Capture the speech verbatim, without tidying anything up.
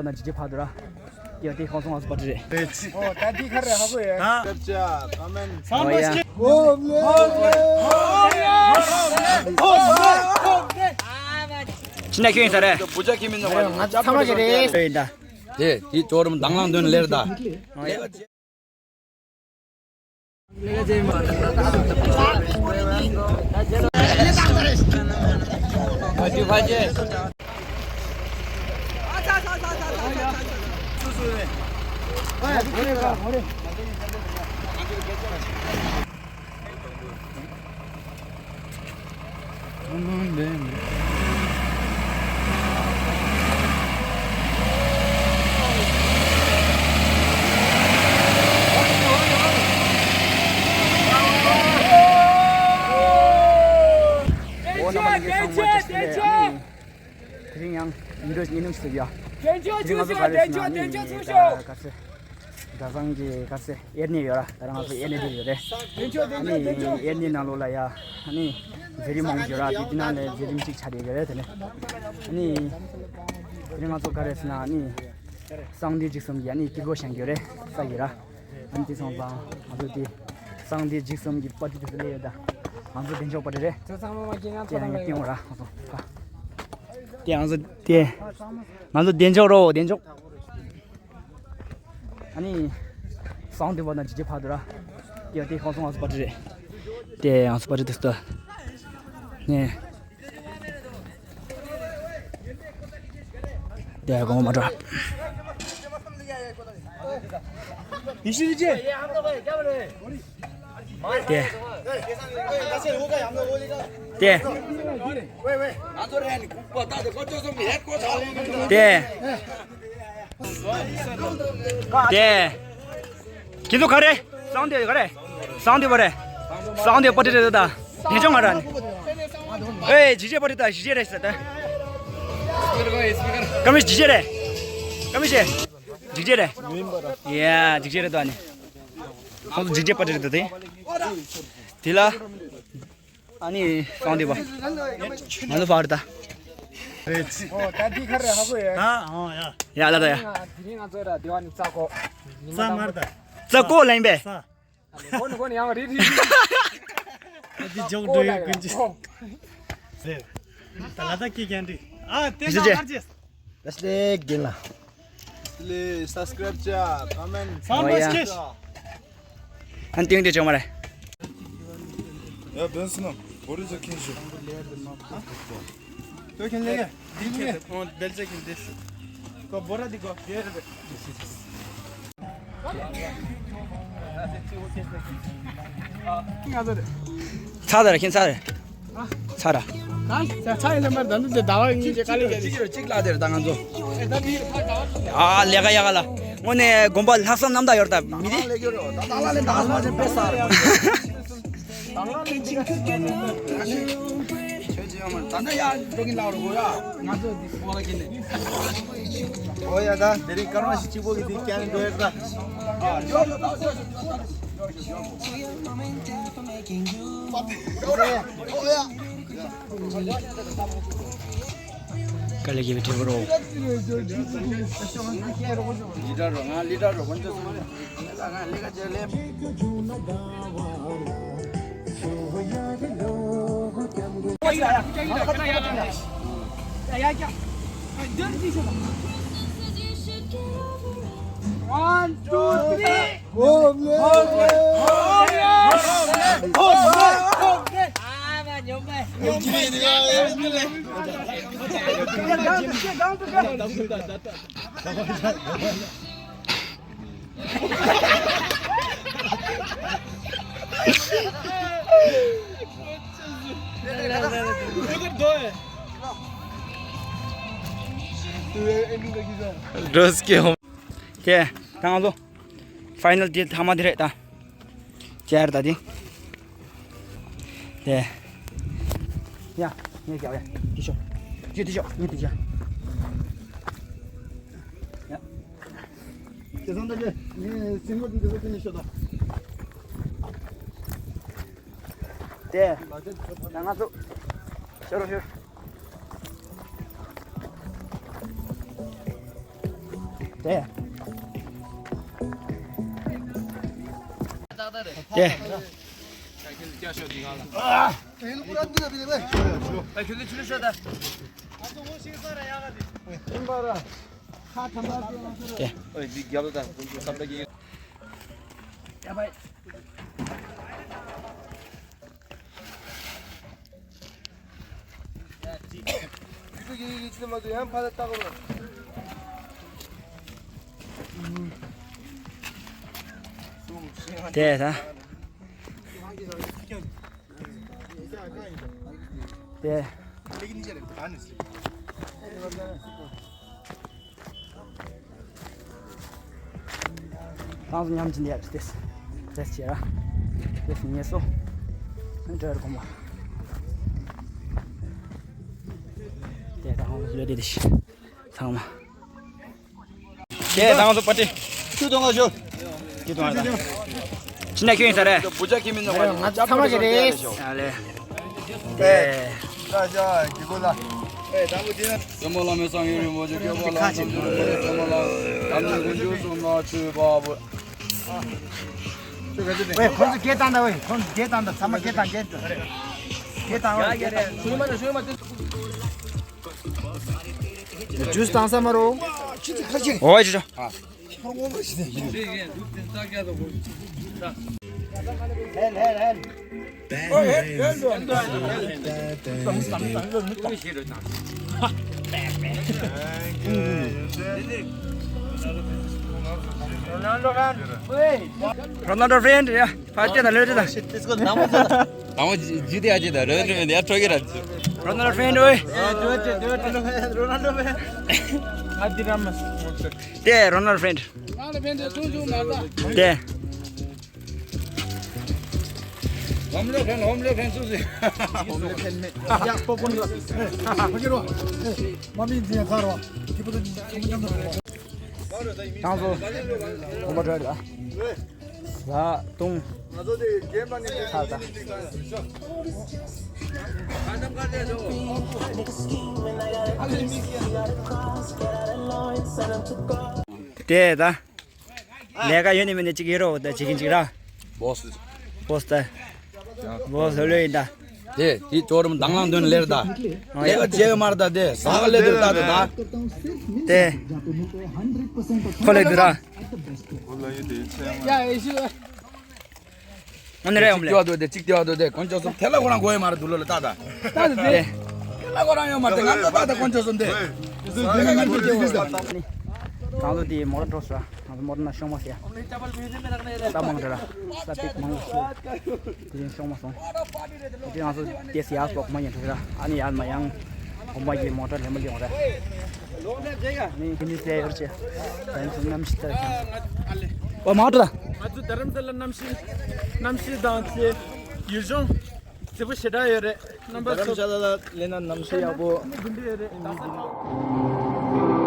ན་ཇི་ཇི་ཕ་དུ་ར། ཡ་དེ་ཁོང་སོང་ཨ་སུ་པ་ཏི་རེད། ཨོ་ད་དེ་ཁ་རེ་ཧ་གོ་ཡ། ད་ཨོ་ཡ། ཅི་ན་ཁྱོད་ཡིན་ས་རེད། བུ་ཅག་གི་མིན་ན་ང་ཚ་མ་གི་རེད། ཨོ་ཡིན་ད། དེ་དེ་ཅོ་རུམ་དང་བླངས་དོན་ལེར་ད། ཨོ་ཡ། དེ་རིང་ཡང་ཡིན་འགྲོ་ཉིན་ནུབ་ཞིག་ཡ། དེ་རིང་ང་ཚོ་ག་རེ་ཟེར་ན་ནི་ག་རེ་ཟེར། གྲྭ་ཚང་གི་ག་ཚེ་དབྱར་གནས་ཡོད་ར། ད་རང་ང་ཚོ་དབྱར་གནས་འདིར་ཡོད་རེད། ཨ་ནི་དབྱར་གནས་ནང་ལོགས་ལ་ཡ་ཨ་ནི་མཛད་རིམ་མང་པོ་ཡོད་ར། དེ་དེ་ནང་ལས་མཛད་རིམ་གཅིག་ཆགས་བསྡད་ཡོད་རེད། དེ་ནས་ཨ་ནི་དེ་རིང་ང་ཚོ་ག་རེ་ཟེར་ན་ཨ་ནི་གསང་འདུས་འཇིགས་གསུམ་གྱི་ཨ་ནི་དཀྱིལ་འཁོར་བཞེངས་ཡོད་རེད་ས་ཡོད་ར། ཨ་ནི་དེ་སོང་ཙང་ང་ཚོ་དེ་གསང་འདུས་འཇིགས་གསུམ་གྱི་པར་ཊི་དེ་ཚོ་སླེབས་ཡོད་ད། ང་ཚོ་བདེ་མཆོག་པར་ཊི་རེད། ཁྱེད་ཚང་མ་མ་སྐྱེ་ང་ཚོ་དེ་རང་ཡང་སྟེང་འོ་ར་ང་ཚོ་ཕ། དེ་ང་ཚོ་དེ་ང་ཚོ་བདེ་མཆོག་རོ་བདེ་མཆོག་ཨ་ནི་གསང་འདུས་པ་དང་ཇི་ཇི་ཕ་དུ་ར། དེ་དེ་ཁོང་སོང་ང་ཚོ་པར་ཊི་རེད། དེ་ང་ཚོ་པར་ཊི་དུ་སྟོད། ནས། དེ་དགོངས་མ་འགྲོ། ཡེ་ཤེས་རིག་བྱེད། དེ། དེ། དེ། དེ། ཁྱེད་ཚོ་ག་རེ། གསང་འདུས་ག་རེ། གསང་འདུས་པ་རེད། གསང་འདུས་པར་ཊི་རེད་ད། དེ་ཅོ་ང་ར་ནི། ཨེ་ཇི་ཇེ་པར་ཊི་ད་ཇི་ཇེ་རེད་ཟེར་ད། ཀ་མི་ཇི་ཇེ་རེད། ཀ་མི་ཇི་ཇེ་རེད། ཡ་ཇི་ཇེ་རེད་ད་ནི། ཁོང་ཚོ་ཇི་ཇེ་པར་ཊི་རེད་ད་དེ། དེ་ལ། ཨ་ནི་གསང་འདུས་པ། ང་ཚོ་ཕར་ད། ཨོ་ད་འདི་ཁར་ཧ་གོ་ཡ། ད་ཨོ་ཡ། ཡ་ལ་ད་ཡ། དེ་རིང་ང་ཚོ་ར་དེ་བ་ནི་རྩ་གོ། རྩ་མར་ད། རྩ་གོ་ལེན་པས། རྩ། གོ་ནི་གོ་ནི་ཡང་རི་རི་རི། ཨ་འདི་འཇོག་འགྲོ་ཡོད་ཀུན་གྱི། ཟེར། ད་ལ་ད་ཀི་ཀན་རི། ཨ་དེ་ན་ཧར་ཅེས། ལས་ལས་རྒན་ལ། ལས་སབ་སི་ཀ་རབ་བྱ། ཀོ་མེན་ཊི། ཨོ་ཡ། ཨན་ཏིང་ཏེ་ཅོ་མ་རེ། ཡ་བེན་སི་ན་བོ་རི་ཅ་ཁེན་ཤུ། ཏོ་ཁེན་ལེ་ག་དིང་ལེ། ཨོ་བེལ་ཅ་ཁེན་ཏེ་ཤུ། ཀོ་བོ་ར་དི་ཀོ་གེ་རེ། ཚ་ད་ར་ཁེན་ཚ་ར། ཚ་ར། ཚ་ཡིན་ན་མར་ད་འདི་ཟླ་བ་གཉིས་ཀྱི་དཀའ་ལས་རྒྱག་གཅིག་རེ་གཅིག་ལ་དེར་ད་ང་ཚོ། ཨ་ལས་ཀ་ཡག་ག་ལ། དངོས་གནས་དགོན་པ་ལྷག་བསམ་རྣམ་དག་ཡོད་ད་མི་དེ། ད་ལྟ་ཡ་འགྲོ་གིན་ལ་རོ་ཡ། ང་ཚོ་འདི་སྐོར་ལ་གིན་ནས། ཨོ་ཡ་ད་དེ་རིང་སྐར་མ་ཞིག་གཅིག་པོ་གི་དེ་ཀྱང་འགྲོ་ཡ་ད། ཨོ་ཡ། དཀའ་ལས་རྒྱབ་པའི་གྲས་པ་རོ། ལི་ཌར་རོ་ང་ལི་ཌར་རོ་ཁོང་ཚོ་ཚང་མ་ལི་ཌར་རོ། One, two, three. འགྲོ་སྐྱེ་ཧོ། ཁྱེད་ད་ང་ཚོ་ཕའི་ནལ་དེ་ཐ་མ་དེ་རེད་ད། ཅར་ད་དེ། དེ། ཡ། ངས་རྒྱག་ཡ། དེ་ཤོག་ཅི་དེ་ཤོག་ངས་དེ་ཤོག་ཡ། དེ་སང་ད་ཅི། ངས་སིང་མོ་དེ་འདི་ཚོ་དེ་ནས་ཤོག་ད། དེ། ད་ང་ཚོ། ཤོར་ཤོར། དེ། དེ། དེ། དེ་ད། དེ། ཏང་སུ་མཉམ་གྱི་འདི་ཡར་ཏེས། ཏེས་བྱེད་ར། ཏེས་ངེས་སོ། འདྲ་ར་གོ་མ། དེ་ཏང་སུ་ལོས་དེ་དེ་ཤི། ཚང་མ། དེ་ཏང་སུ་པ་ཏི། ཆུ་དོང་ང་ཞོ། ཆུ་དོང་ང་ཞོ། ཕྱི་ནས་ཁྱོད་ཡིན་ས་རེད། བུ་ཆ་ཁྱིམ་མི་ནང་ང་ཚང་མ་ཞིག་རེད། ཨ་ལེ། དེ། ད་ཤ་གི་གོ་ལ། ཨེ་དང་པོ་དེ་ན། སྲས་མོ་བླ་མེད་བསམ་ཡས་རིན་པོ་ཆེ་སྐྱོབ་པ་ལ་འཛམ་བུ་གླིང་སྲས་མོ་ལ། འཛམ་གླིང་ཀུན་འབྱུང་གསུམ་ལ་མཆོད་པ་འབུལ། ཝེ་ཁོང་ཚོ་སྐད་བཏང་ད། ཝེ་ཁོང་ཚོ་སྐད་བཏང་ད། ཚང་མ་སྐད་བཏང་། སྐད་བཏང་། སྐད་བཏང་། ཝེ་སྐད་བཏང་། ཇུས་བཏང་ས་མ་རོ། ཨོ་ཅི་ཅི། ཧེན་ཧེན་ཧེན། Ronaldo fan. Ronaldo fan, yeah. ཕར་སྐད་དང་ལོས་དེ་དང་། དང་པོ་ཇི་དེ་ཨ་ཅེ་དང་རོ་ནལ་ཌོ་ཡར་འཕྲོག་གི་ར། Ronaldo fan ཨོའི། Ronaldo fan. དེ་Ronaldo fan. དེ། ཧོམ་ལོ་ཕན། ཧོམ་ལོ་ཕན་སུ་སི། ཧོམ་ལོ་ཕན་མེད། ཡ་པོ་པོ་ནི་ལ། ཨ་ཧོ་ཁེ་རོ། མ་མི་འཛིན་ཡ་ཚར་བ། ཁྱི་པོ་དེ་ཁྱི་པོ་ཉམས་ནོ། ཏང་སུ། གོམ་པ་བྲལ་ལ། ལ་ཏུང་། ཚར་ད། དེ་ད། ལས་ཀ་ཡོད་ནི་མེད་ནི་གཅིག་ཡོད་རོགས་ད་གཅིག་གིན་གཅིག་ར། བོ་སི། བོ་སི་ད། བོ་སི་ལོས་ཡིན་ད། དེ་དེ་ཅོ་རུམ་དང་བླངས་དོན་ལེར་ད། ཨོ་ཡ། ལས་ཀ་བྱེད་གི་མར་ད་དེ་ཟ་ག་ལེ་དུ་ད་ད་ད། དེ། ཁོ་ལེ་དུ་ར། ཡ་ཨེ་ཤི། ཨོ་ནི་རེ་ཡོང་ལེ། གཅིག་དེ་བ་དོ་དེ་གཅིག་དེ་བ་དོ་དེ་དཀོན་མཆོག་གསུམ་དེ་ལ་ཁོ་རང་གོ་ཡ་མ་རེད་འདུག་ལོ་ལ་ད་ད། ད་དེ་དེ། དེ་ལ་ཁོ་རང་ཡོད་མ་རེད་ང་ཚོ་ད་ད་དཀོན་མཆོག་གསུམ་དེ། གང་ལོ་དེ་མོ་ལ་འགྲོ་ས། ང་ཚོ་མོ་ལ་ན་ཤོང་མ་ཤེས། ས་མང་རེད་ལ། ས་པིག་མང་ཤོས། དེ་རིང་ཤོང་མ་སོང་། དེ་ང་ཚོ་དེ་སི་ཡ་སོག་མ་ཡིན་འགྲོ་ས། ཨ་ནི་ཡར་མ་ཡང་། གོམ་པ་གྱི་མོ་ཊ་ལེན་པ་ཡོང་རེད། ནི་ཁྱེད་ནི་ཚེ་ཡོད་ཅེ། ད་ནི་གནམ་གཤིས་ལྟར་ཀྱང་། ཨོ་མ་འགྲོ་ད། ང་ཚོ་རྡ་རམ་ས་ལ་གནམ་གཤིས། གནམ་གཤིས་དང་ཚེ། ཡུལ་ལྗོངས། བརྗིད་པོ་ཞེ་དྲག་ཡོད་རེད། རྣམ་པ་ཚོ། རྡ་རམ་ས་ལ་ལ་སླེབས་ན་གནམ་གཤིས་ཡག་པོ། འདི་འདྲ་ཡོད་རེད། ད་ས།